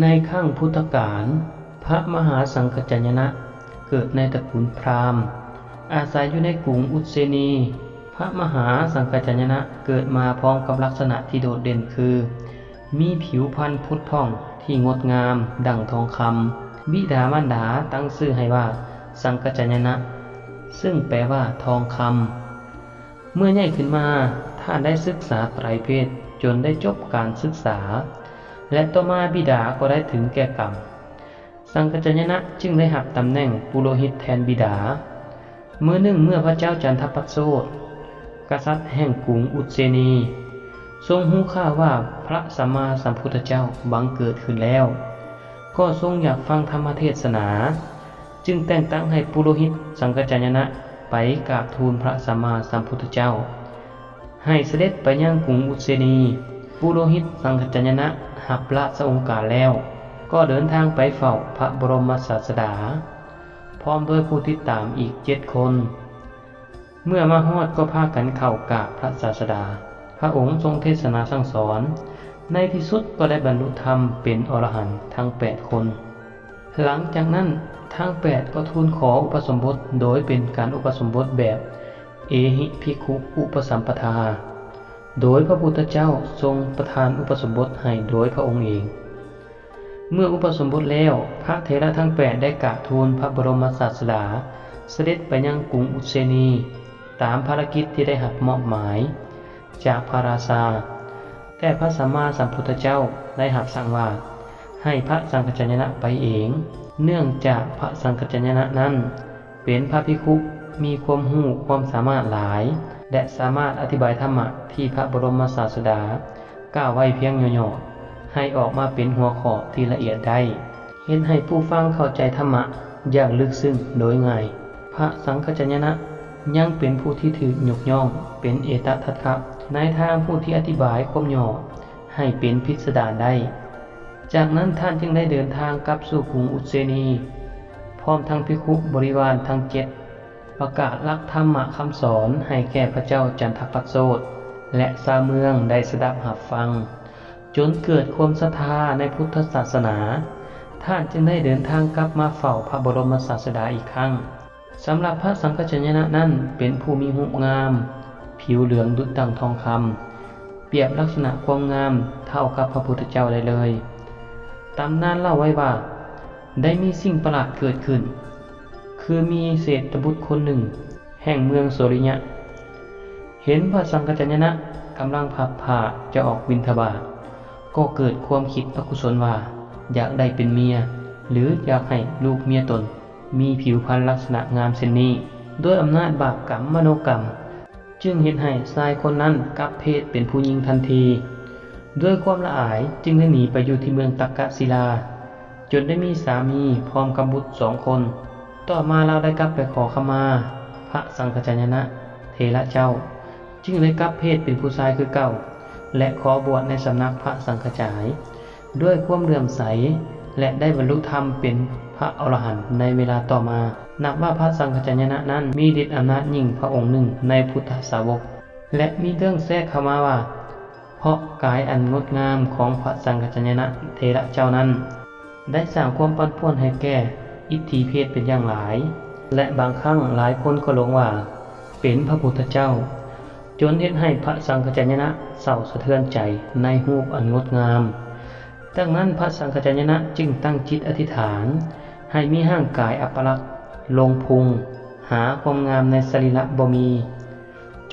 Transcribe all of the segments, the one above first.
ໃນຄັ້ງພຸດທະການ, ພະມະຫາສັງຄະຈາຍະນະເກີດໃນຕະກູນພຣາມ, ອາໄສຢູ່ໃນກຸງອຸດເຊນີ. ພະມະຫາສັງຄະຈາຍະນະເກີດມາພ້ອມກັບລັກສະນະທີ່ໂດດເດັ່ນຄື ມີຜິວພັນຜຸດຜ່ອງທີ່ງົດງາມດັ່ງທອງຄຳ. ບິດາມານດາຕັ້ງຊື່ໃຫ້ວ່າສັງຄະຈາຍະນະ, ຊຶ່ງແປວ່າທອງຄຳ. ເມື່ອໃຫຍ່ຂຶ້ນມາ, ທ່ານໄດ້ສຶກສາໄຕຣເພດຈົນໄດ້ຈົບການສຶກສາ ແລະ ຕໍ່ມາບິດາກໍໄດ້ເຖິງແກ່ກຳ. ສັງຄະຈາຍະນະຈຶ່ງໄດ້ຮັບຕຳແໜ່ງປຸໂຣຫິດແທນບິດາ. ມື້ໜຶ່ງເມື່ອພະເຈົ້າຈັນທະປະໂຊດ ກະສັດແຫ່ງກຸງອຸດເຊນີ ຊົງຮູ້ຂ່າວວ່າພະສຳມາສຳພຸດທະເຈົ້າບັງເກີດຂຶ້ນແລ້ວ, ກໍຊົງຢາກຟັງທຳມະເທດສະໜາ, ຈຶ່ງແຕ່ງຕັ້ງໃຫ້ປຸໂຣຫິດສັງຄະຈາຍະນະໄປກາບທູນພະສຳມາສຳພຸດທະເຈົ້າ ໃຫ້ສະເດັດໄປຍັງກຸງອຸດເຊນີ. ປຸໂຣຫິດສັງຄະຈາຍະນະຮັບລາຊະອົງການແລ້ວ, ກໍເດີນທາງໄປເຝົ້າພະບໍລົມມະສາສະດາ ພ້ອມດ້ວຍຜູ້ຕິດຕາມອີກເຈັດຄົນ. ເມື່ອມາຮອດກໍພາກັນເຂົ້າກາບພະສາສະດາ. ພະອົງຊົງເທດສະໜາສັ່ງສອນ, ໃນທີ່ສຸດກໍໄດ້ບັນລຸທຳເປັນອໍລະຫັນທັງແປດຄົນ. ຫຼັງຈາກນັ້ນທັງແປດກໍທູນຂໍອຸປະສົມບົດ ໂດຍເປັນການອຸປະສົມບົດແບບເອຫິພິກຂຸອຸປະສຳປະທາ ໂດຍພະພຸດທະເຈົ້າຊົງປະທານອຸປະສົມບົດໃຫ້ໂດຍພະອົງເອງ. ເມື່ອອຸປະສົມບົດແລ້ວ, ພະເຖລະທັງແປດໄດ້ກາບທູນພະບໍລົມມະສາສະດາ ສະເດັດໄປຍັງກຸງອຸດເຊນີ ຕາມພາລະກິດທີ່ໄດ້ຮັບມອບໝາຍຈາກພະລາຊາ, ແຕ່ພະສຳມາສຳພຸດທະເຈົ້າໄດ້ຮັບສັ່ງວ່າ ໃຫ້ພະສັງຄະຈາຍະນະໄປເອງ, ເນື່ອງຈາກພະສັງຄະຈາຍະນະນັ້ນ ເປັນພະພິກຂຸ ມີຄວາມຮູ້ຄວາມສາມາດຫຼາຍ ແລະ ສາມາດອະທິບາຍທຳມະທີ່ພະບໍລົມມະສາສະດາກ່າວໄວ້ພຽງຫຍໍ້ໆ ໃຫ້ອອກມາເປັນຫົວຂໍ້ທີ່ລະອຽດໄດ້, ເຮັດໃຫ້ຜູ້ຟັງເຂົ້າໃຈທຳມະຢ່າງເລິກເຊິ່ງໂດຍງ່າຍ. ພະສັງຄະຈາຍະນະຍັງເປັນຜູ້ທີ່ຖືກຍົກຍ້ອງເປັນເອຕະທັດຄະ ໃນທາງຜູ້ທີ່ອະທິບາຍຄວາມຫຍໍ້ໃຫ້ເປັນພິດສະດານໄດ້. ຈາກນັ້ນທ່ານຈຶ່ງໄດ້ເດີນທາງກັບສູ່ກຸງອຸດເຊນີ ພ້ອມທັງພິກຂຸບໍລິວານທັງເຈັດ ປະກາດຫຼັກທຳມະຄຳສອນໃຫ້ແກ່ພະເຈົ້າຈັນທະປະໂຊດ ແລະ ຊາວເມືອງໄດ້ສະດັບຮັບຟັງ, ຈົນເກີດຄວາມສັດທາໃນພຸດທະສາສະໜາ. ທ່ານຈຶ່ງໄດ້ເດີນທາງກັບມາເຝົ້າພະບໍລົມມະສາສະດາອີກຄັ້ງ. ສຳລັບພະສັງຄະຈາຍະນະນັ້ນເປັນຜູ້ມີຮູບງາມ, ຜິວເຫຼືອງດຸດດັ່ງທອງຄຳ, ປຽບລັກສະນະຄວາມງາມເທົ່າກັບພະພຸດທະເຈົ້າໄດ້ເລີຍ. ຕຳນານເລົ່າໄວ້ວ່າ ໄດ້ມີສິ່ງປະຫຼາດເກີດຂຶ້ນ, ຄືມີເສດຖະບຸດຄົນໜຶ່ງແຫ່ງເມືອງໂສລິຍະ ເຫັນພະສັງຄະຈາຍະນະກຳລັງພັບຜ້າຈະອອກບິນທະບາດ, ກໍເກີດຄວາມຄິດອະກຸສົນວ່າ ຢາກໄດ້ເປັນເມຍ ຫຼື ຢາກໃຫ້ລູກເມຍຕົນມີຜິວພັນລັກສະນະງາມເຊັ່ນນີ້. ດ້ວຍອຳນາດບາບກຳມະໂນກຳ ຈຶ່ງເຮັດໃຫ້ຊາຍຄົນນັ້ນກັບເພດເປັນຜູ້ຍິງທັນທີ. ດ້ວຍຄວາມລະອາຍຈຶ່ງໄດ້ໜີໄປຢູ່ທີ່ເມືອງຕັກກະສິລາ, ຈົນໄດ້ມີສາມີພ້ອມກັບບຸດສອງຄົນ. ຕໍ່ມາລາວໄດ້ກັບໄປຂໍຂະມາພະສັງຄະຈາຍະນະເຖລະເຈົ້າ, ຈຶ່ງໄດ້ກັບເພດເປັນຜູ້ຊາຍຄືເກົ່າ ແລະ ຂໍບວດໃນສຳນັກພະສັງຄະຈາຍ ດ້ວຍຄວາມເຫຼື້ອມໃສ ແລະ ໄດ້ບັນລຸທຳເປັນພະອໍລະຫັນໃນເວລາຕໍ່ມາ. ນັບວ່າພະສັງຄະຈາຍະນະນັ້ນມີລິດອຳນາດຍິ່ງພະອົງໜຶ່ງໃນພຸດທະສາວົກ ແລະ ມີເລື່ອງແຊກເຂົ້າມາວ່າ ເພາະກາຍອັນງົດງາມຂອງພະສັງຄະຈາຍະນະເຖລະເຈົ້ານັ້ນ ໄດ້ສ້າງຄວາມປັ່ນປ່ວນໃຫ້ແກ່ອິດທິເພດເປັນຢ່າງຫຼາຍ ແລະ ບາງຄັ້ງຫຼາຍຄົນກໍຫຼົງວ່າເປັນພະພຸດທະເຈົ້າ, ຈົນເຮັດໃຫ້ພະສັງຄະຈາຍະນະເສົ້າສະເທືອນໃຈໃນຮູບອັນງົດງາມ. ດັ່ງນັ້ນ ພະສັງຄະຈາຍະນະຈຶ່ງຕັ້ງຈິດອະທິຖານໃຫ້ມີຮ່າງກາຍອັບປະລັກ, ລົງພຸງ, ຫາຄວາມງາມໃນສະລີລະບໍ່ມີ.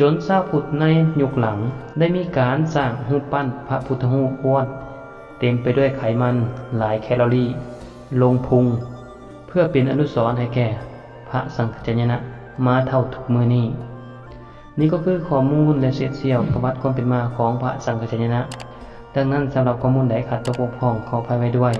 ຈົນຊາວພຸດໃນຍຸກຫຼັງໄດ້ມີການສ້າງຮູບປັ້ນພະພຸດທະຮູບອ້ວນ ເຕັມໄປດ້ວຍໄຂມັນ, ຫຼາຍແຄລໍຣີ, ລົງພຸງ, ເພື່ອເປັນອະນຸສອນໃຫ້ແກ່ພະສັງຄະຈາຍະນະມາເທົ່າທຸກມື້ນີ້. ນີ້ກໍຄືຂໍ້ມູນ ແລະ ເສດສ່ຽວປະຫວັດຄວາມເປັນມາຂອງພະສັງຄະຈາຍະນະ. ດັ່ງນັ້ນ, ສຳລັບຂໍ້ມູນໃດຂາດຕົກບົກຜ່ອງ, ຂໍອະໄພໄວ້ດ້ວຍ.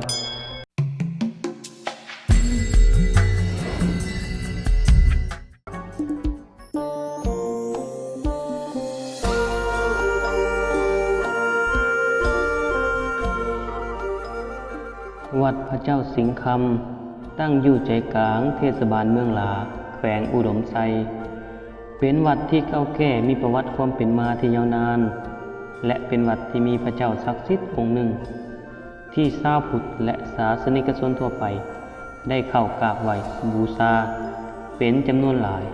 ວັດພະເຈົ້າສິງຄຳ ຕັ້ງຢູ່ໃຈກາງເທດສະບານເມືອງຫຼາ, ແຂວງອຸດົມໄຊ. ເປັນວັດທີ່ເກົ່າແກ່ ມີປະຫວັດຄວາມເປັນມາທີ່ຍາວນານ ແລະ ເປັນວັດທີ່ມີພະເຈົ້າສັກສິດອົງໜຶ່ງ ທີ່ຊາວພຸດ ແລະ ສາສະນິກະຊົນທົ່ວໄປ ໄດ້ເຂົ້າກາບໄຫວ້ບູຊາເປັນຈຳນວນຫຼາຍ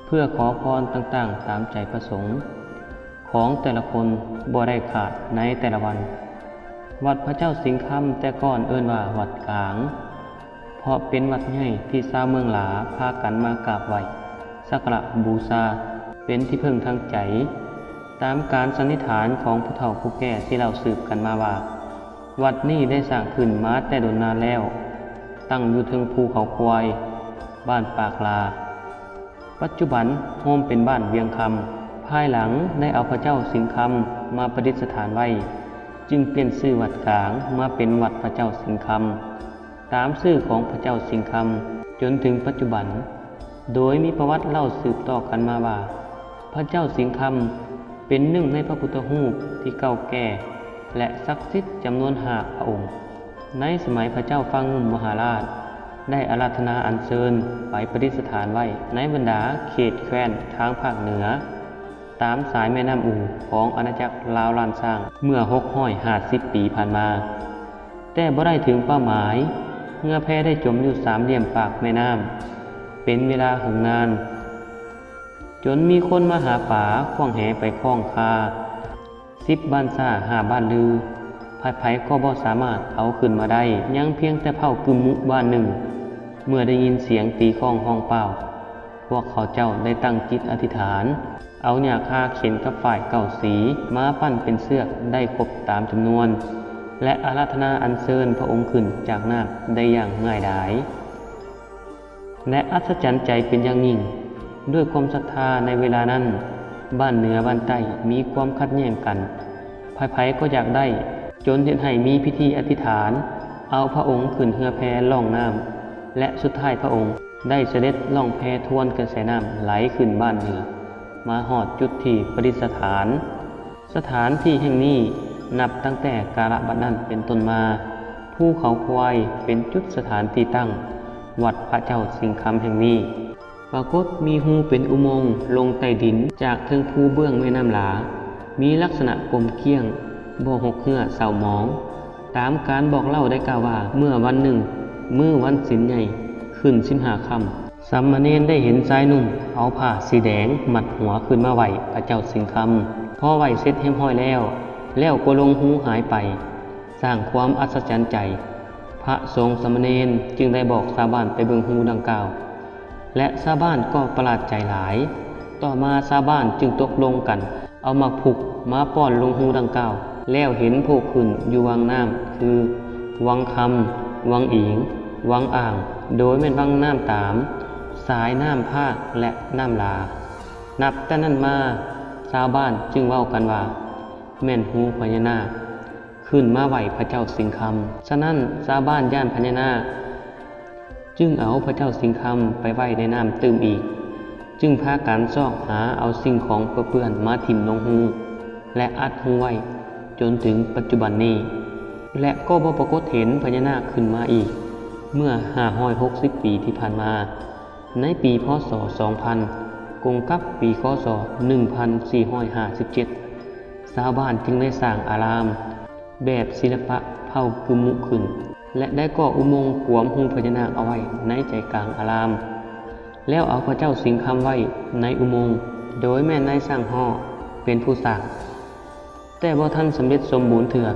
ເພື່ອຂໍພອນຕ່າງໆຕາມໃຈປະສົງຂອງແຕ່ລະຄົນບໍ່ໄດ້ຂາດໃນແຕ່ລະວັນ. ວັດພະເຈົ້າສິງຄຳແຕ່ກ່ອນເອີ້ນວ່າວັດກາງ ເພາະເປັນວັດໃຫຍ່ທີ່ຊາວເມືອງຫຼາພາກັນມາກາບໄຫວ້ສັກກາລະບູຊາເປັນທີ່ເພິ່ງທາງໃຈ. ຕາມການສັນນິຖານຂອງຜູ້ເຖົ້າຜູ້ແກ່ທີ່ເລົ່າສືບກັນມາວ່າ ວັດນີ້ໄດ້ສ້າງຂຶ້ນມາແຕ່ດົນນານແລ້ວ, ຕັ້ງຢູ່ເທິງພູເຂົາຄວາຍ, ບ້ານປາກລາ. ປັດຈຸບັນໂຮມເປັນບ້ານວຽງຄຳ. ພາຍຫຼັງໄດ້ເອົາພະເຈົ້າສິງຄຳມາປະດິດສະຖານໄວ້, ຈຶ່ງປ່ຽນຊື່ວັດກາງມາເປັນວັດພະເຈົ້າສິງຄຳ ຕາມຊື່ຂອງພະເຈົ້າສິງຄຳຈົນເຖິງປັດຈຸບັນ, ໂດຍມີປະຫວັດເລົ່າສືບຕໍ່ກັນມາວ່າ ພະເຈົ້າສິງຄຳເປັນໜຶ່ງໃນພະພຸດທະຮູບທີ່ເກົ່າແກ່ ແລະ ສັກສິດຈຳນວນຫ້າພະອົງ. ໃນສະໄໝພະເຈົ້າຟ້າງຸ່ມມະຫາລາດ ໄດ້ອາລາທະນາອັນເຊີນໄປປະດິດສະຖານໄວ້ໃນບັນດາເຂດແຄວ້ນທາງພາກເໜືອ ຕາມສາຍແມ່ນ້ຳອູຂອງອານາຈັກລາວລ້ານຊ້າງເມື່ອຫົກຮ້ອຍຫ້າສິບປີຜ່ານມາ, ແຕ່ບໍ່ໄດ້ເຖິງເປົ້າໝາຍ. ເຮືອແພໄດ້ຈົມຢູ່ສາມຫຼ່ຽມປາກແມ່ນ້ຳເປັນເວລາເຫິງນານ, ຈົນມີຄົນມາຫາປາຂວ້າງແຫໄປຄ້ອງຄາ ສິບບ້ານຊ້າ ຫ້າບ້ານລື, ໃຜໆກໍບໍ່ສາມາດເອົາຂຶ້ນມາໄດ້, ຍັງພຽງແຕ່ເຜົ່າກຶມມຸບ້ານໜຶ່ງ ເມື່ອໄດ້ຍິນສຽງຕີຄ້ອງຮ້ອງປ້າວ, ພວກເຂົາເຈົ້າໄດ້ຕັ້ງຈິດອະທິຖານ ເອົາຫຍ້າຄາເຂັນກັບຝ້າຍເກົ້າສີມາປັ້ນເປັນເຊືອກໄດ້ຄົບຕາມຈຳນວນ ແລະ ອາລາທະນາອັນເຊີນພະອົງຂຶ້ນຈາກນ້ຳໄດ້ຢ່າງງ່າຍດາຍ ແລະ ອັດສະຈັນໃຈເປັນຢ່າງຍິ່ງ. ດ້ວຍຄວາມສັດທາໃນເວລານັ້ນ, ບ້ານເໜືອບ້ານໃຕ້ມີຄວາມຂັດແຍ່ງກັນ, ໃຜໆກໍຢາກໄດ້, ຈົນເຮັດໃຫ້ມີພິທີອະທິຖານເອົາພະອົງຂຶ້ນເຮືອແພລ່ອງນ້ຳ ແລະ ສຸດທ້າຍພະອົງໄດ້ສະເດັດລ່ອງແພທວນກະແສນ້ຳໄຫຼຂຶ້ນບ້ານເໜືອ ມາຮອດຈຸດທີ່ປະດິດສະຖານ. ສະຖານທີ່ແຫ່ງນີ້ ນັບຕັ້ງແຕ່ກາລະບັດນັ້ນເປັນຕົ້ນມາ, ພູເຂົາຄວາຍເປັນຈຸດສະຖານທີ່ຕັ້ງວັດພະເຈົ້າສິງຄຳແຫ່ງນີ້. ປາກົດມີຮູເປັນອຸໂມງລົງໃຕ້ດິນຈາກເທິງພູເບື້ອງແມ່ນ້ຳຫຼາ, ມີລັກສະນະກົມກ້ຽງ, ບໍ່ຮົກເຮື້ອເສົ້າໝອງ. ຕາມການບອກເລົ່າໄດ້ກ່າວວ່າ ເມື່ອວັນໜຶ່ງ, ມື້ວັນສິນໃຫຍ່ຂຶ້ນສິບຫ້າຄ່ຳ, ສາມະເນນໄດ້ເຫັນຊາຍໜຸ່ມເອົາຜ້າສີແດງມັດຫົວຂຶ້ນມາໄຫວ້ພະເຈົ້າສິງຄຳ. ພໍໄຫວ້ເສັດຮຽບຮ້ອຍແລ້ວ, ແລ້ວກໍລົງຮູຫາຍໄປ, ສ້າງຄວາມອັດສະຈັນໃຈ. ພະສົງສາມະເນນຈຶ່ງໄດ້ບອກຊາວບ້ານໄປເບິ່ງຮູດັ່ງກ່າວ ແລະ ຊາວບ້ານກໍປະຫຼາດໃຈຫຼາຍ. ຕໍ່ມາຊາວບ້ານຈຶ່ງຕົກລົງກັນ ເອົາໝາກພຸກມາປ້ອນລົງຮູດັ່ງກ່າວ ແລ້ວເຫັນໂຜກຂຶ້ນຢູ່ວັງນ້ຳ ຄື ວັງຄຳ, ວັງອີງ, ວັງອ່າງ, ໂດຍແມ່ນວັງນ້ຳຕາມ, ສາຍນ້ຳພາກ ແລະ ນ້ຳຫຼາ. ນັບແຕ່ນັ້ນມາ, ຊາວບ້ານຈຶ່ງເວົ້າກັນວ່າ ແມ່ນຮູພະຍານາກ ຂຶ້ນມາໄຫວ້ພະເຈົ້າສິງຄຳ. ສະນັ້ນ, ຊາວບ້ານຢ້ານພະຍານາກ ຈຶ່ງເອົາພະເຈົ້າສິງຄຳໄປໄວ້ໃນນ້ຳຕື່ມອີກ, ຈຶ່ງພາກັນຊອກຫາເອົາສິ່ງຂອງເປື້ອນມາຖິ້ມລົງຮູ ແລະ ອັດຮູໄວ້ຈົນເຖິງປັດຈຸບັນນີ້ ແລະ ກໍບໍ່ປາກົດເຫັນພະຍານາກຂຶ້ນມາອີກ. ເມື່ອຫ້າຮ້ອຍຫົກສິບປີທີ່ຜ່ານມາ, ໃນປີ ພ.ສ. ສອງພັນ ກົງກັບປີ ຄ.ສ. ໜຶ່ງພັນສີ່ຮ້ອຍຫ້າສິບເຈັດ ຊາວບ້ານຈຶ່ງໄດ້ສ້າງອາລາມແບບສິລະປະເຜົ່າກຶມມຸຂຶ້ນ ແລະ ໄດ້ກໍ່ອຸໂມງກວມຮູພະຍານາກເອົາໄວ້ໃນໃຈກາງອາລາມ, ແລ້ວເອົາພະເຈົ້າສິງຄຳໄວ້ໃນອຸໂມງ, ໂດຍແມ່ນນາຍຊ່າງຫໍເປັນຜູ້ສ້າງ. ແຕ່ບໍ່ທັນສຳເລັດສົມບູນເທື່ອ.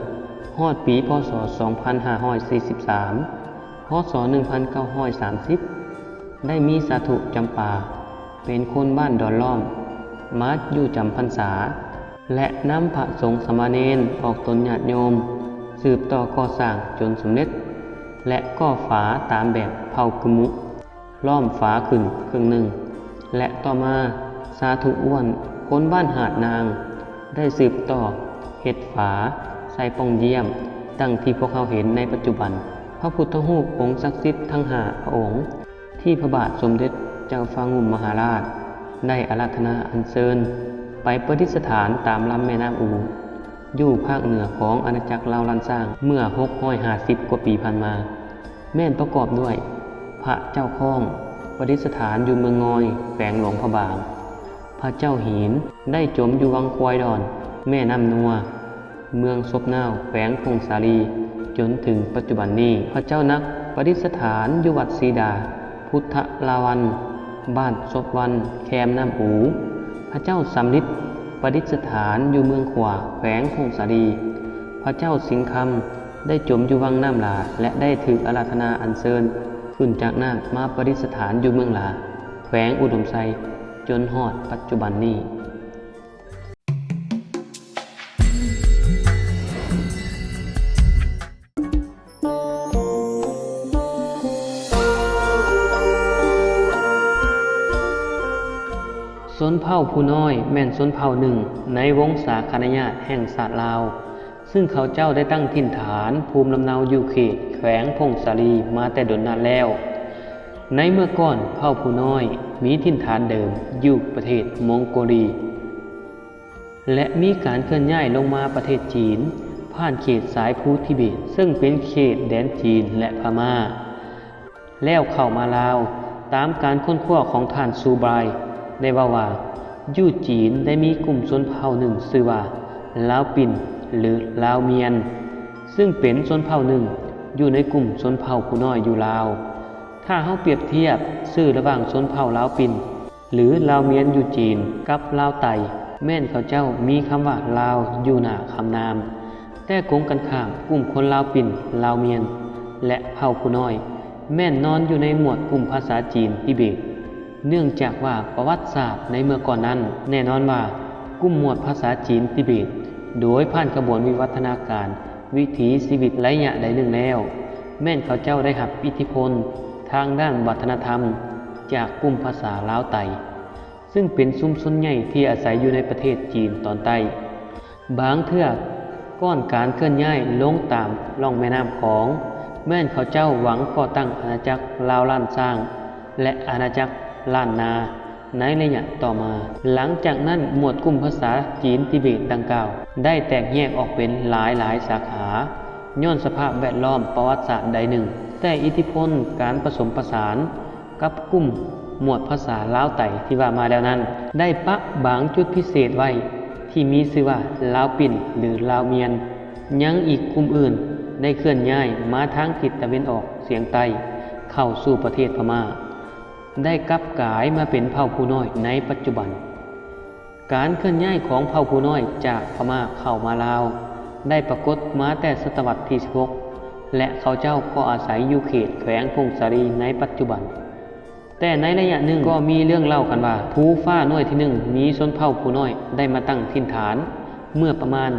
ຮອດປີ ພ.ສ. ສອງພັນຫ້າຮ້ອຍສີ່ສິບສາມ ພ.ສ. ໜຶ່ງພັນເກົ້າຮ້ອຍສາມສິບ ໄດ້ມີສາທຸຈຳປາ ເປັນຄົນບ້ານດອນລ້ອມ ມາຢູ່ຈຳພັນສາ ແລະ ນຳພະສົງສາມະເນນອອກຕົນຍາດໂຍມ ສືບຕໍ່ກໍ່ສ້າງຈົນສຳເລັດ ແລະ ກໍ່ຝາຕາມແບບເຜົ່າກຶມມຸ ລ້ອມຝາຂຶ້ນເຄິ່ງໜຶ່ງ ແລະ ຕໍ່ມາສາທຸອ້ວນ ຄົນບ້ານຫາດນາງ ໄດ້ສືບຕໍ່ເຮັດຝາໃສ່ປ່ອງຢ້ຽມ ດັ່ງທີ່ພວກເຮົາເຫັນໃນປັດຈຸບັນ. ພະພຸດທະຮູບອົງສັກສິດທັງຫ້າພະອົງ ທີ່ພະບາດສົມເດັດເຈົ້າຟ້າງຸ່ມມະຫາລາດ ໄດ້ອາລາທະນາອັນເຊີນໄປປະດິດສະຖານຕາມລຳແມ່ນ້ຳອູ ຢູ່ພາກເໜືອຂອງອານາຈັກລາວລ້ານຊ້າງ ເມື່ອຫົກຮ້ອຍຫ້າສິບກວ່າປີຜ່ານມາ ແມ່ນປະກອບດ້ວຍ ພະເຈົ້າຄ້ອງ ປະດິດສະຖານຢູ່ເມືອງງອຍ ແຂວງຫຼວງພະບາງ. ພະເຈົ້າຫີນໄດ້ຈົມຢູ່ວັງຄວາຍດອນ ແມ່ນ້ຳນົວ ເມືອງສົບນາວ ແຂວງຜົ້ງສາລີ ຈົນເຖິງປັດຈຸບັນນີ້. ພະເຈົ້ານັກປະດິດສະຖານຢູ່ວັດສີດາ ພຸດທະລາວັນ ບ້ານສົບວັນ ແຄມນ້ຳອູ. ພະເຈົ້າສຳລິດປະດິດສະຖານຢູ່ເມືອງຂວາ ແຂວງຜົ້ງສາລີ. ພະເຈົ້າສິງຄຳໄດ້ຈົມຢູ່ວັງນ້ຳຫຼາ ແລະ ໄດ້ຖືກອາລາທະນາອັນເຊີນຂຶ້ນຈາກນ້ຳມາປະດິດສະຖານຢູ່ເມືອງຫຼາ ແຂວງອຸດົມໄຊ ຈົນຮອດປັດຈຸບັນນີ້. ຊົນເຜົ່າຜູ້ນ້ອຍແມ່ນຊົນເຜົ່າໜຶ່ງໃນວົງສາຄະນະຍາດແຫ່ງຊາດລາວ, ຊຶ່ງເຂົາເຈົ້າໄດ້ຕັ້ງຖິ່ນຖານພູມລຳເນົາຢູ່ເຂດແຂວງຜົ້ງສາລີມາແຕ່ດົນນານແລ້ວ. ໃນເມື່ອກ່ອນ, ເຜົ່າຜູ້ນ້ອຍມີຖິ່ນຖານເດີມຢູ່ປະເທດມົງໂກລີ ແລະ ມີການເຄື່ອນຍ້າຍລົງມາປະເທດຈີນ ຜ່ານເຂດສາຍພູທິເບດ ເຊິ່ງເປັນເຂດແດນຈີນ ແລະ ພະມ້າ ແລ້ວເຂົ້າມາລາວ. ຕາມການຄົ້ນຄວ້າຂອງທ່ານ ຊູບາຍ ໄດ້ເວົ້າວ່າ ຢູ່ຈີນໄດ້ມີກຸ່ມຊົນເຜົ່າໜຶ່ງຊື່ວ່າ ລາວປິນ ຫຼື ລາວມຽນ ຊຶ່ງເປັນຊົນເຜົ່າໜຶ່ງຢູ່ໃນກຸ່ມຊົນເຜົ່າຜູ້ນ້ອຍຢູ່ລາວ. ຖ້າເຮົາປຽບທຽບຊື່ລະຫວ່າງຊົນເຜົ່າລາວປິນ ຫຼື ລາວມຽນຢູ່ຈີນ ກັບລາວໄຕ, ແມ່ນເຂົາເຈົ້າມີຄຳວ່າລາວຢູ່ໜ້າຄຳນາມ. ແຕ່ກົງກັນຂ້າມ, ກຸ່ມຄົນລາວປິນ, ລາວມຽນ ແລະ ເຜົ່າຜູ້ນ້ອຍ ແມ່ນນອນຢູ່ໃນໝວດກຸ່ມພາສາຈີນທິເບດ, ເນື່ອງຈາກວ່າປະຫວັດສາດໃນເມື່ອກ່ອນນັ້ນ ແນ່ນອນວ່າກຸ່ມໝວດພາສາຈີນທິເບດ ໂດຍຜ່ານຂະບວນວິວັດທະນາການວິຖີຊີວິດໄລຍະໃດໜຶ່ງແລ້ວ, ແມ່ນເຂົາເຈົ້າໄດ້ຮັບອິດທິພົນທາງດ້ານວັດທະນະທຳຈາກກຸ່ມພາສາລາວໄຕ, ຊຶ່ງເປັນຊຸມຊົນໃຫຍ່ທີ່ອາໄສຢູ່ໃນປະເທດຈີນຕອນໃຕ້. ບາງເທື່ອ, ກ່ອນການເຄື່ອນຍ້າຍລົງຕາມລ່ອງແມ່ນ້ຳຂອງ, ແມ່ນເຂົາເຈົ້າຫວັງກໍ່ຕັ້ງອານາຈັກລາວລ້ານຊ້າງ ແລະ ອານາຈັກລ້ານນາໃນໄລຍະຕໍ່ມາ. ຫຼັງຈາກນັ້ນ, ໝວດກຸ່ມພາສາຈີນທິເບດດັ່ງກ່າວ ໄດ້ແຕກແຍກອອກເປັນຫຼາຍໆສາຂາ, ຍ້ອນສະພາບແວດລ້ອມປະຫວັດສາດໃດໜຶ່ງ, ແຕ່ອິດທິພົນການປະສົມປະສານ ກັບກຸ່ມໝວດພາສາລາວໄຕທີ່ວ່າມາແລ້ວນັ້ນ ໄດ້ປະບາງຈຸດພິເສດໄວ້ ທີ່ມີຊື່ວ່າລາວປິນ ຫຼື ລາວມຽນ. ຍັງອີກກຸ່ມອື່ນໄດ້ເຄື່ອນຍ້າຍມາທາງທິດຕາເວັນອອກສຽງໃຕ້ ເຂົ້າສູ່ປະເທດພະມ້າ, ໄດ້ກັບກາຍມາເປັນເຜົ່າຜູ້ນ້ອຍໃນປັດຈຸບັນ. ການເຄື່ອນຍ້າຍຂອງເຜົ່າຜູ້ນ້ອຍຈາກພະມ້າເຂົ້າມາລາວ ໄດ້ປາກົດມາແຕ່ສະຕະວັດທີສິບຫົກ ແລະ ເຂົາເຈົ້າກໍອາໄສຢູ່ເຂດແຂວງຜົ້ງສາລີໃນປັດຈຸບັນ. ແຕ່ໃນໄລຍະໜຶ່ງກໍມີເລື່ອງເລົ່າກັນວ່າ ພູຟ້າໜ່ວຍທີໜຶ່ງ ມີຊົນເຜົ່າຜູ້ນ້ອຍໄດ້ມາຕັ້ງຖິ່ນຖານເມື່ອປະມານ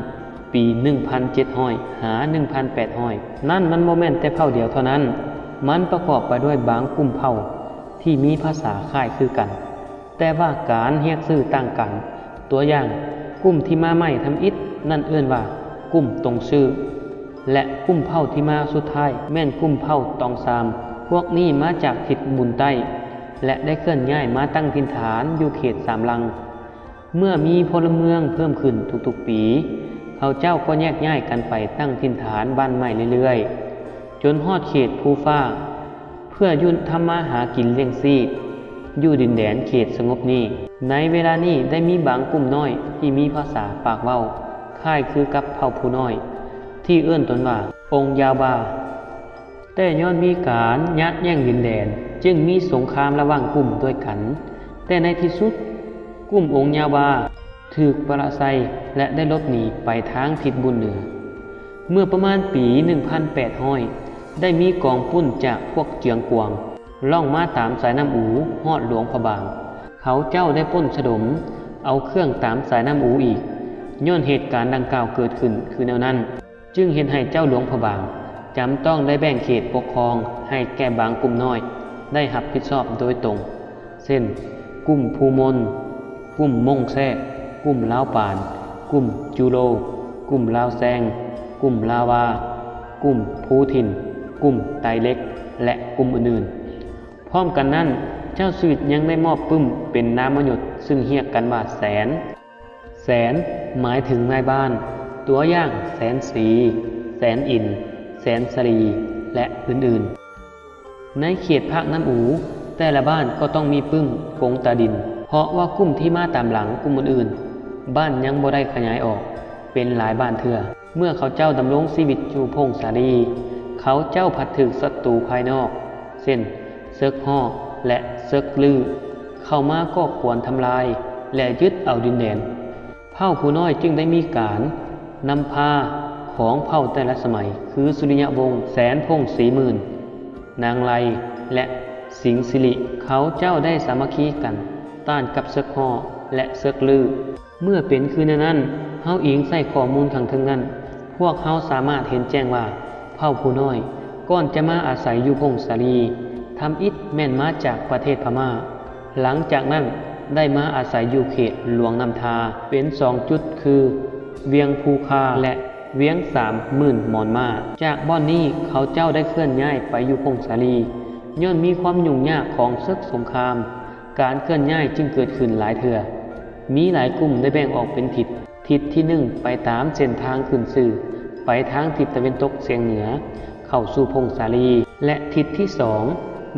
ປີໜຶ່ງພັນເຈັດຮ້ອຍຫາໜຶ່ງພັນແປດຮ້ອຍ. ນັ້ນມັນບໍ່ແມ່ນແຕ່ເຜົ່າດຽວເທົ່ານັ້ນ, ມັນປະກອບໄປດ້ວຍບາງກຸ່ມເຜົ່າທີ່ມີພາສາຄ້າຍຄືກັນ. ແຕ່ວ່າການຮຽກຊື່ຕ່າງກັນ. ຕົວຢ່າງ, ກຸ່ມທີ່ມາໃໝ່ທຳອິດນັ້ນເອີ້ນວ່າກຸ່ມຕົງຊື່ ແລະ ກຸ່ມເຜົ່າທີ່ມາສຸດທ້າຍແມ່ນກຸ່ມເຜົ່າຕອງຊາມ. ພວກນີ້ມາຈາກທິດບຸນໃຕ້ ແລະ ໄດ້ເຄື່ອນຍ້າຍມາຕັ້ງຖິ່ນຖານຢູ່ເຂດສາມຫຼັງ. ເມື່ອມີພົນລະເມືອງເພີ່ມຂຶ້ນທຸກໆປີ, ເຂົາເຈົ້າກໍແຍກຍ້າຍກັນໄປຕັ້ງຖິ່ນຖານບ້ານໃໝ່ເລື້ອຍໆ, ຈົນຮອດເຂດພູຟ້າ. ເພື່ອຢູ່ທຳມາຫາກິນລ້ຽງຊີບຢູ່ດິນແດນເຂດສະຫງົບນີ້. ໃນເວລານີ້ໄດ້ມີບາງກຸ່ມນ້ອຍທີ່ມີພາສາປາກເວົ້າຄ້າຍຄືກັບເຜົ່າຜູ້ນ້ອຍ ທີ່ເອີ້ນຕົນວ່າອົງຢາວບາ. ແຕ່ຍ້ອນມີການຍາດແຍ່ງດິນແດນ, ຈຶ່ງມີສົງຄາມລະຫວ່າງກຸ່ມດ້ວຍກັນ, ແຕ່ໃນທີ່ສຸດ ກຸ່ມອົງຍາວບາ ຖືກປະລະໄຊ ແລະ ໄດ້ຫຼົບໜີໄປທາງທິດບຸນເໜືອ. ເມື່ອປະມານປີໜຶ່ງພັນແປດຮ້ອຍ ໄດ້ມີກອງປຸ້ນຈາກພວກເຈືອງກວາງ ລ່ອງມາຕາມສາຍນ້ຳອູຮອດຫຼວງພະບາງ. ເຂົາເຈົ້າໄດ້ປຸ້ນສະດົມເອົາເຄື່ອງຕາມສາຍນ້ຳອູອີກ. ຍ້ອນເຫດການດັ່ງກ່າວເກີດຂຶ້ນຄືແນວນັ້ນ, ຈຶ່ງເຮັດໃຫ້ເຈົ້າຫຼວງພະບາງ ຈຳຕ້ອງໄດ້ແບ່ງເຂດປົກຄອງໃຫ້ແກ່ບາງກຸ່ມນ້ອຍໄດ້ຮັບຜິດຊອບໂດຍຕົງ ເຊັ່ນ ກຸ່ມພູມົນ, ກຸ່ມມົ້ງແຊກ, ກຸ່ມລາວປານ, ກຸ່ມຈູໂລ, ກຸ່ມລາວແຊງ, ກຸ່ມລາວາ, ກຸ່ມພູຖິ່ນ, ກຸ່ມໄຕເຫຼັກ ແລະ ກຸ່ມອື່ນໆ. ພ້ອມກັນນັ້ນ, ເຈົ້າຊີວິດຍັງໄດ້ມອບປຶ້ມເປັນນາມມະຍົດ ຊຶ່ງຮຽກກັນວ່າແສນ, ແສນ ໝາຍເຖິງນາຍບ້ານ, ຕົວຢ່າງ ແສນສີ, ແສນອິນ, ແສນສະຫຼີ ແລະ ອື່ນໆ. ໃນເຂດພາກນ້ຳອູ ແຕ່ລະບ້ານກໍຕ້ອງມີປຶ້ມກົງຕາດິນ ເພາະວ່າກຸ່ມທີ່ມາຕາມຫຼັງກຸ່ມອື່ນໆ ບ້ານຍັງບໍ່ໄດ້ຂະຫຍາຍອອກເປັນຫຼາຍບ້ານເທື່ອ. ເມື່ອເຂົາເຈົ້າດຳລົງຊີວິດຢູ່ຜົ້ງສາລີ, ເຂົາເຈົ້າພັດຖືກສັດຕູພາຍນອກ ເຊັ່ນ ເສິກຮອກ ແລະ ເສິກລື້ ເຂົ້າມາກໍ່ກວນທຳລາຍ ແລະ ຍຶດເອົາດິນແດນ. ເຜົ່າພູນ້ອຍຈຶ່ງໄດ້ມີການນຳພາຂອງເຜົ່າແຕ່ລະສະໄໝ ຄື ສຸລິຍະວົງ, ແສນພົງສີໝື່ນ, ນາງໄລ ແລະ ສິງສິລິ. ເຂົາເຈົ້າໄດ້ສາມັກຄີກັນຕ້ານກັບເສິກຮອກ ແລະ ເສິກລື້. ເມື່ອເປັນຄືແນວນັ້ນ, ເຮົາອີງໃສ່ຂໍ້ມູນຂ້າງເທິງນັ້ນ, ພວກເຮົາສາມາດເຫັນແຈ້ງວ່າ ເຜົ່າພູນ້ອຍ ກ່ອນຈະມາອາໄສຢູ່ຜົ້ງສາລີ, ທຳອິດແມ່ນມາຈາກປະເທດພະມ້າ. ຫຼັງຈາກນັ້ນໄດ້ມາອາໄສຢູ່ເຂດຫຼວງນ້ຳທາ ເປັນສອງຈຸດຄື ວຽງພູຄາ ແລະ ວຽງສາມໝື່ນມອນມ້າ. ຈາກບ່ອນນີ້ເຂົາເຈົ້າໄດ້ເຄື່ອນຍ້າຍໄປຢູ່ຜົ້ງສາລີ ຍ້ອນມີຄວາມຫຍຸ້ງຍາກຂອງເສິກສົງຄາມ, ການເຄື່ອນຍ້າຍຈຶ່ງເກີດຂຶ້ນຫຼາຍເທື່ອ. ມີຫຼາຍກຸ່ມໄດ້ແບ່ງອອກເປັນທິດ, ທິດທີໜຶ່ງໄປຕາມເສັ້ນທາງຂຶ້ນຊື່ ໄປທາງທິດຕາເວັນຕົກສຽງເໜືອ ເຂົ້າສູ່ຜົ້ງສາລີ ແລະ ທິດທີສອງ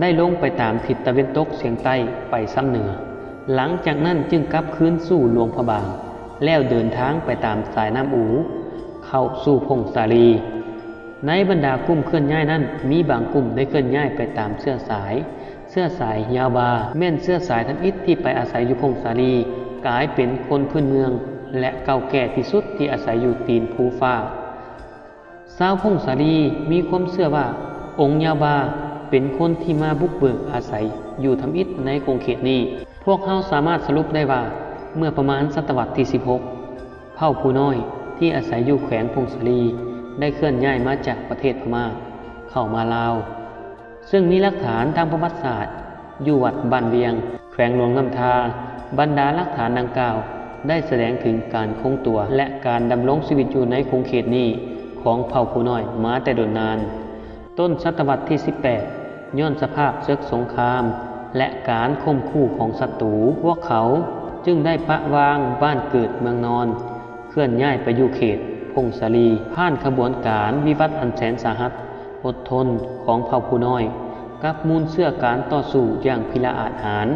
ໄດ້ລົງໄປຕາມທິດຕາເວັນຕົກສຽງໃຕ້ໄປຊຳເໜືອ. ຫຼັງຈາກນັ້ນຈຶ່ງກັບຄືນສູ່ຫຼວງພະບາງ ແລ້ວເດີນທາງໄປຕາມສາຍນ້ຳອູ ເຂົ້າສູ່ຜົ້ງສາລີ. ໃນບັນດາກຸ່ມເຄື່ອນຍ້າຍນັ້ນ ມີບາງກຸ່ມໄດ້ເຄື່ອນຍ້າຍໄປຕາມເຊື້ອສາຍ. ເຊື້ອສາຍຍາວບາ ແມ່ນເຊື້ອສາຍທຳອິດທີ່ໄປອາໄສຢູ່ຜົ້ງສາລີ, ກາຍເປັນຄົນພື້ນເມືອງ ແລະ ເກົ່າແກ່ທີ່ສຸດທີ່ອາໄສຢູ່ຕີນພູຟ້າ. ຊາວຜົ້ງສາລີມີຄວາມເຊື່ອວ່າ ອົງຍາວບາເປັນຄົນທີ່ມາບຸກເບີກອາໄສຢູ່ທຳອິດໃນຂົງເຂດນີ້. ພວກເຮົາສາມາດສະຫຼຸບໄດ້ວ່າ ເມື່ອປະມານສະຕະວັດທີສິບຫົກ ເຜົ່າພູນ້ອຍທີ່ອາໄສຢູ່ແຂວງຜົ້ງສາລີ ໄດ້ເຄື່ອນຍ້າຍມາຈາກປະເທດພະມ້າເຂົ້າມາລາວ. ເຊິ່ງມີຫຼັກຖານທາງປະຫວັດສາດຢູ່ວັດບ້ານວຽງ, ແຂວງຫຼວງນ້ຳທາ. ບັນດາຫຼັກຖານດັ່ງກ່າວໄດ້ສະແດງເຖິງການຄົງຕົວ ແລະ ການດຳລົງຊີວິດຢູ່ໃນຂົງເຂດນີ້ຂອງເຜົ່າພູນ້ອຍມາແຕ່ດົນນານ. ຕົ້ນສະຕະວັດທີສິບແປດ ຍ້ອນສະພາບເສິກສົງຄາມ ແລະ ການຂົ່ມຂູ່ຂອງສັດຕູ, ພວກເຂົາຈຶ່ງໄດ້ປະວາງບ້ານເກີດເມືອງນອນ, ເຄື່ອນຍ້າຍໄປຢູ່ເຂດຜົ້ງສາລີ. ຜ່ານຂະບວນການວິວັດອັນແສນສາຫັດ ອົດທົນຂອງເຜົ່າພູນ້ອຍ ກັບມູນເຊື້ອການຕໍ່ສູ້ຢ່າງພິລະອາດຫານ,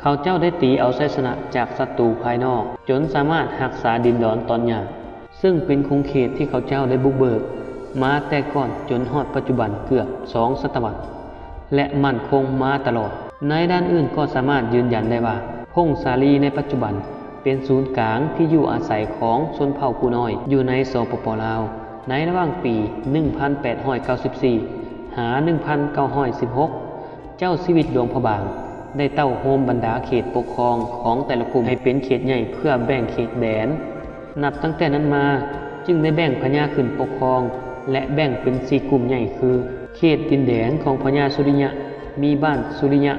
ເຂົາເຈົ້າໄດ້ຕີເອົາໄຊຊະນະຈາກສັດຕູພາຍນອກ ຈົນສາມາດຮັກສາດິນດອນຕອນຫຍ້າ ເຊິ່ງເປັນຂົງເຂດທີ່ເຂົາເຈົ້າໄດ້ບຸກເບີກມາແຕ່ກ່ອນຈົນຮອດປັດຈຸບັນເກືອບສອງສະຕະວັດ ແລະ ໝັ້ນຄົງມາຕະຫຼອດ. ໃນດ້ານອື່ນກໍສາມາດຢືນຢັນໄດ້ວ່າ ຜົ້ງສາລີໃນປັດຈຸບັນເປັນສູນກາງທີ່ຢູ່ອາໄສຂອງຊົນເຜົ່າພູນ້ອຍຢູ່ໃນ ສປປ ລາວ ໃນລະຫວ່າງປີໜຶ່ງພັນແປດຮ້ອຍເກົ້າສິບສີ່ ຫາ ໜຶ່ງພັນເກົ້າຮ້ອຍສິບຫົກ. ເຈົ້າຊີວິດຫຼວງພະບາງໄດ້ເຕົ້າໂຮມບັນດາເຂດປົກຄອງຂອງແຕ່ລະກຸ່ມໃຫ້ເປັນເຂດໃຫຍ່ເພື່ອແບ່ງເຂດແດນ. ນັບຕັ້ງແຕ່ນັ້ນມາຈຶ່ງໄດ້ແບ່ງພະຍາຂຶ້ນປົກຄອງ ແລະ ແບ່ງເປັນສີ່ກຸ່ມໃຫຍ່ຄື ເຂດດິນແດນຂອງພະຍາສຸລິຍະ ມີບ້ານສຸລິຍະ,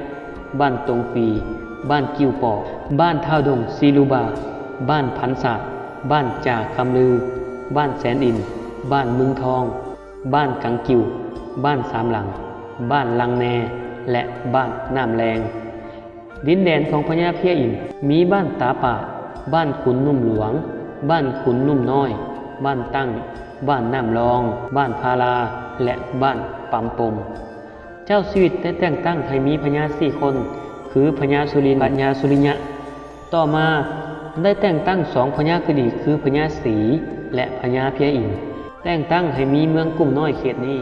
ບ້ານຕົງປີ, ບ້ານກິ້ວປອກ, ບ້ານທ້າວດົງສີລູບາ, ບ້ານພັນສາດ, ບ້ານຈາຄຳລື, ບ້ານແສນອິນ, ບ້ານເມືອງທອງ, ບ້ານກັງກິ້ວ, ບ້ານສາມຫຼັງ, ບ້ານລັງແນ ແລະ ບ້ານນ້ຳແລງ. ດິນແດນຂອງພະຍາເພຍອິນ ມີບ້ານຕາປາດ, ບ້ານຂຸນໜຸ່ມຫຼວງ, ບ້ານຂຸນໜຸ່ມນ້ອຍ, ບ້ານຕັ້ງ, ບ້ານນ້ຳລອງ, ບ້ານພາລາ ແລະ ບ້ານປຳປົມ. ເຈົ້າຊີວິດໄດ້ແຕ່ງຕັ້ງໃຫ້ມີພະຍາສີ່ຄົນ ຄື ພະຍາສຸລິນ, ພະຍາສຸລິຍະ. ຕໍ່ມາໄດ້ແຕ່ງຕັ້ງສອງພະຍາຂຶ້ນອີກ ຄື ພະຍາສີ ແລະ ພະຍາເພຍອິນ, ແຕ່ງຕັ້ງໃຫ້ມີເມືອງກຸ່ມນ້ອຍເຂດນີ້.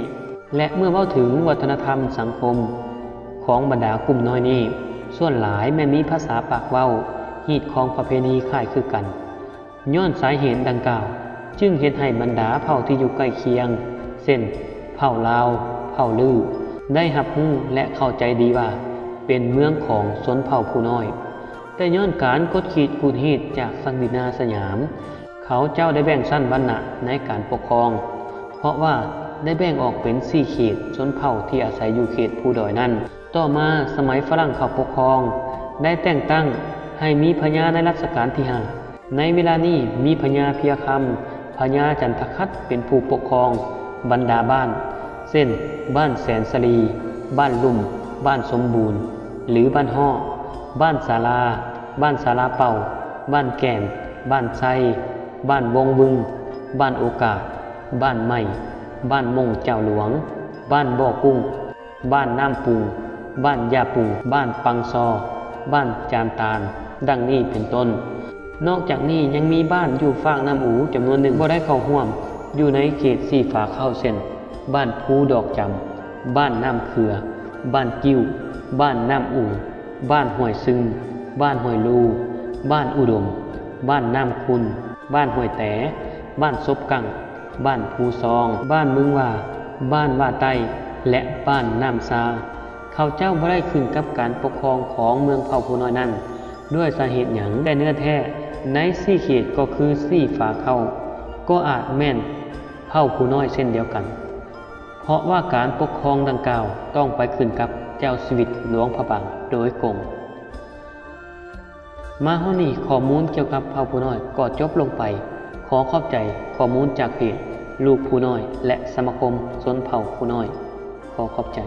ແລະ ເມື່ອເວົ້າເຖິງວັດທະນະທຳສັງຄົມຂອງບັນດາກຸ່ມນ້ອຍນີ້, ສ່ວນຫຼາຍແມ່ນມີພາສາປາກເວົ້າ, ຮີດຄອງປະເພນີຄ້າຍຄືກັນ. ຍ້ອນສາເຫດດັ່ງກ່າວ ຈຶ່ງເຮັດໃຫ້ບັນດາເຜົ່າທີ່ຢູ່ໃກ້ຄຽງ ເຊັ່ນ ເຜົ່າລາວ, ເຜົ່າລື້ ໄດ້ຮັບຮູ້ ແລະ ເຂົ້າໃຈດີວ່າເປັນເມືອງຂອງຊົນເຜົ່າຜູ້ນ້ອຍ. ແຕ່ຍ້ອນການກົດຂີ່ດຂູດຮີດຈາກສັກດິນາສະຫຍາມ, ເຂົາເຈົ້າໄດ້ແບ່ງຊັ້ນວັນນະໃນການປົກຄອງ, ເພາະວ່າໄດ້ແບ່ງອອກເປັນສີ່ເຂດຊົນເຜົ່າທີ່ອາໄສຢູ່ເຂດພູດອຍນັ້ນ. ຕໍ່ມາສະໄໝຝຣັ່ງເຂົ້າປົກຄອງ ໄດ້ແຕ່ງຕັ້ງໃຫ້ມີພະຍາໃນລັດຊະການທີຫ້າ. ໃນເວລານີ້ມີພະຍາເພຍຄຳ, ພະຍາຈັນທະຂັດເປັນຜູ້ປົກຄອງບັນດາບ້ານ ເຊັ່ນ ບ້ານແສນສາລີ, ບ້ານລຸ່ມ, ບ້ານສົມບູນ ຫຼື ບ້ານຮອກ, ບ້ານສາລາ, ບ້ານສາລາເປົ່າ, ບ້ານແກ່ນ, ບ້ານໄຊ, ບ້ານວົງວຶງ, ບ້ານໂອກາດ, ບ້ານໃໝ່, ບ້ານມົ້ງເຈົ້າຫຼວງ, ບ້ານບໍ່ກຸ້ງ, ບ້ານນ້ຳປຸງ, ບ້ານຢາປູ, ບ້ານປັງຊໍ, ບ້ານຈານຕານ ດັ່ງນີ້ເປັນຕົ້ນ. ນອກຈາກນີ້ຍັງມີບ້ານຢູ່ຟາກນ້ຳອູຈຳນວນໜຶ່ງບໍ່ໄດ້ເຂົ້າຮ່ວມຢູ່ໃນເຂດສີຟ້າເຂົ້າ ເຊັ່ນ ບ້ານພູດອກຈຳ, ບ້ານນ້ຳເຂືອ, ບ້ານກິ່ວ, ບ້ານນ້ຳອູ, ບ້ານຫ້ວຍຊຶມ, ບ້ານຫ້ວຍລູ, ບ້ານອຸດົມ, ບ້ານນ້ຳຂຸ່ນ, ບ້ານຫ້ວຍແຕ, ບ້ານສົບກັງ, ບ້ານພູຊອງ, ບ້ານເມືອງຫວ້າ, ບ້ານຫວ້າໃຕ້ ແລະ ບ້ານນ້ຳຊາ. ເຂົາເຈົ້າບໍ່ໄດ້ຂຶ້ນກັບການປົກຄອງຂອງເມືອງເຜົ່າຜູ້ນ້ອຍນັ້ນດ້ວຍສາເຫດຫຍັງ, ແຕ່ເນື້ອແທ້ໃນສີ່ເຂດກໍຄືສີ່ຝາເຂົ້າ ກໍອາດແມ່ນເຜົ່າຜູ້ນ້ອຍເຊັ່ນດຽວກັນ, ເພາະວ່າການປົກຄອງດັ່ງກ່າວຕ້ອງໄປຂຶ້ນກັບເຈົ້າຊີວິດຫຼວງພະບາງໂດຍກົງ. ມາຮອດນີ້ຂໍ້ມູນກ່ຽວກັບເຜົ່າຜູ້ນ້ອຍກໍຈົບລົງໄປ. ຂໍຂອບໃຈຂໍ້ມູນຈາກເພຈລູກຜູ້ນ້ອຍ ແລະ ສະມາຄົມຊົນເຜົ່າຜູ້ນ້ອຍ. ຂໍຂອບໃຈ.